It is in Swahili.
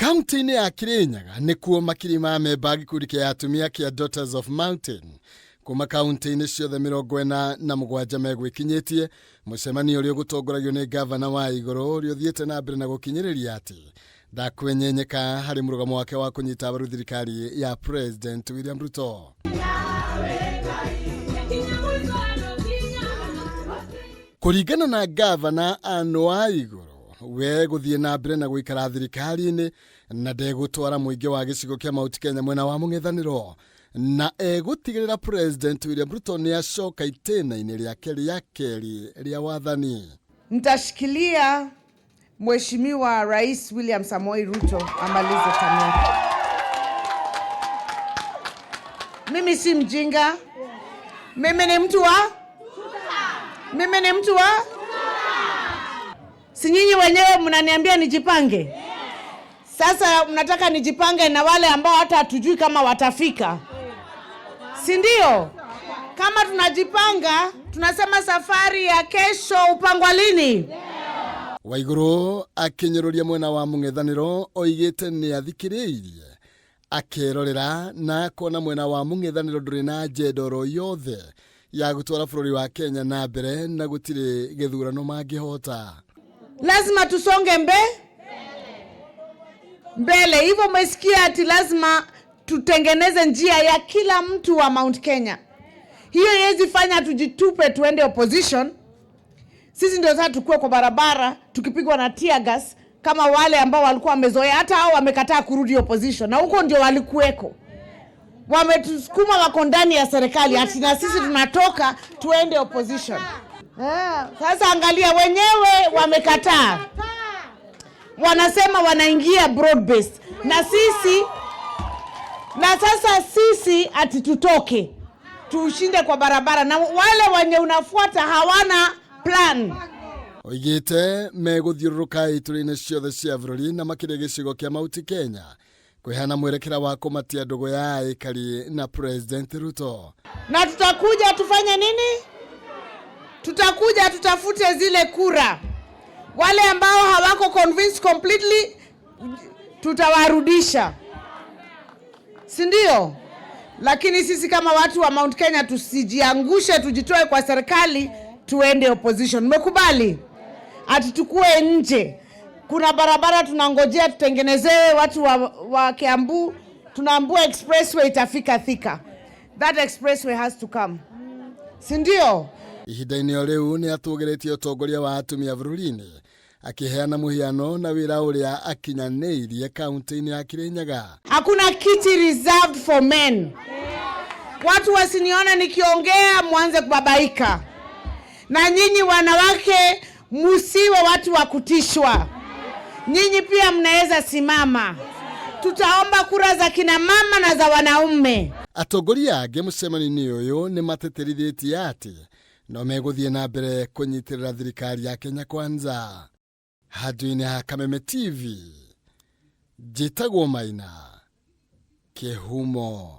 Kaunti-inĩ ya Kirinyaga nĩkuo makiri ma memba gĩkundi kĩa atumia kĩa Daughters of Mountain kuma kaunti-inĩ ciothe 47 megwĩkinyĩtie mũcemanio ũrĩa ũgũtongoragio nĩ gavana wa igũrũ ũrĩa ũthiĩte na mbere na gũkinyĩrĩria atĩ ndakwenyenyeka harĩ mũrũgamo wake wa kũnyita mbaru thirikari ya President William Ruto. Kũringana na gavana Anne wa igũrũ we gũthiĩ na mbere na gũikara thirikari-inĩ na ndegũtwara mũingĩ wa gĩcigo kĩa Mount Kenya mwena wa mũng'ethanĩro na egũtigĩrĩra President William Ruto nĩ acoka itĩna-inĩ rĩake rĩa kerĩ rĩa wathani. Nitashikilia Mheshimiwa Rais William Samoei Ruto amalize term yake. Mimi si mjinga. Mimi ni mtu wa? Mimi ni mtu wa? Si nyinyi wenyewe mnaniambia nijipange? Sasa mnataka nijipange na wale ambao hata hatujui kama watafika, si ndio? Kama tunajipanga, tunasema safari ya kesho upangwa lini? Waiguru akinyũrũria mwena wa mũng'ethanĩro oigĩte nĩ athikĩrĩirie akerorera na akona mwena wa mũng'ethanĩro ndũrĩ na agenda oro yothe ya gũtwara bũrũri wa Kenya na mbere na gũtirĩ gĩthurano mangĩhota. Lazima tusonge mbele. Hivyo umesikia ati lazima tutengeneze njia ya kila mtu wa Mount Kenya. Hiyo haiwezi fanya tujitupe tuende opposition. Sisi ndio sasa tukue kwa barabara tukipigwa na tear gas kama wale ambao walikuwa wamezoea. Hata hao wamekataa kurudi opposition, na huko ndio walikuweko, wametusukuma, wako ndani ya serikali, ati na sisi tunatoka tuende opposition. Sasa angalia, wenyewe wamekataa, wanasema wanaingia broad based, na sisi na sasa sisi ati tutoke tuushinde kwa barabara, na wale wenye unafuata hawana plan. Oigĩte megũthiũrũrũka itũra-inĩ ciothe cia bũrũri na makĩria gĩcigo kĩa Mount Kenya kwĩhana mwerekera wa kũmatia ndũgũ ya aikari na President Ruto. Na tutakuja tufanye nini? Tutakuja tutafute zile kura. Wale ambao hawako convinced completely tutawarudisha, si ndio? Lakini sisi kama watu wa Mount Kenya tusijiangushe, tujitoe kwa serikali tuende opposition. Mmekubali? Ati tukue nje. Kuna barabara tunangojea tutengenezewe watu wa Kiambu, tunaambiwa expressway itafika Thika. That expressway has to come, si ndio? Ihinda-inĩ o rĩu nĩ atũgĩrĩtie ũtongoria wa atumia bũrũri-inĩ akĩheana mũhiano na wĩra ũrĩa akinyanĩirie kaunti-inĩ ya Kirinyaga. Hakuna kiti reserved for men. Watu wasiniona nikiongea mwanze kubabaika. Na nyinyi wanawake musiwe watu wa kutishwa. Nyinyi pia mnaweza simama. Tutaomba kura za kina mama na za wanaume. Atongoria angĩ mũcemanio-inĩ ũyũ nĩ matĩtĩrithĩtie atĩ no megũthiĩ na mbere kũnyitĩrĩra thirikari ya Kenya Kwanza. Handũ-inĩ ha Kameme TV, njĩtagwo Maina Kĩhumo.